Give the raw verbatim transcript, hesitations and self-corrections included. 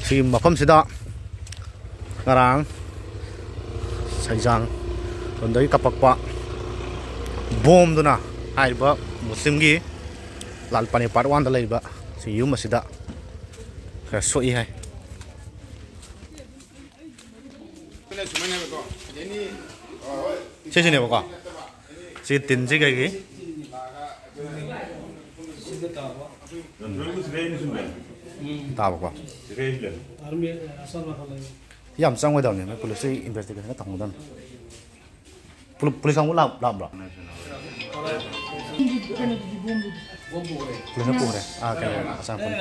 ꯁꯤꯒꯤ ꯃꯐꯝꯁꯤꯗ ꯉꯔꯥꯡ ꯁꯩꯖꯥꯡ ꯂꯣꯝꯗꯒꯤ ꯀꯥꯞꯄꯛꯄ ꯕꯣꯝꯗꯨꯅ ꯍꯥꯏꯔꯤꯕ ꯃꯨꯁꯂꯤꯝꯒꯤ ꯂꯥꯜꯄꯥꯅꯤ ꯄꯥꯔꯠ ꯋꯥꯟꯗ ꯂꯩꯕ ꯁꯤ ꯌꯨꯝ ꯑꯁꯤꯗ ꯈꯔ ꯁꯣꯛꯏ ꯍꯥꯏ꯫ ꯁꯤꯁꯤꯅꯦꯕꯀꯣ꯫ ꯁꯤ ꯇꯤꯟꯁꯤ ꯀꯩꯒꯤ? ꯇꯥꯕꯀꯣ꯫ ꯌꯥꯝ ꯆꯪꯉꯣꯏꯗꯕꯅꯤ, ꯅꯣꯏ ꯄꯨꯂꯤꯁꯁꯤ ꯏꯟꯚꯦꯁꯇꯤꯒꯦꯁꯟꯒ ꯇꯧꯍꯟꯒꯗꯕꯅꯤ꯫ ꯄꯨꯂꯤꯁ ꯀꯥꯡꯕꯨ ꯂꯥꯛ-, ꯂꯥꯛꯑꯝꯕ꯭ꯔꯣ? ꯄꯨꯂꯤꯁꯅ ꯄꯨꯈ꯭ꯔꯦ꯫ ꯑꯥ, ꯀꯩꯅꯣ, ꯑꯆꯥꯄꯣꯠ꯫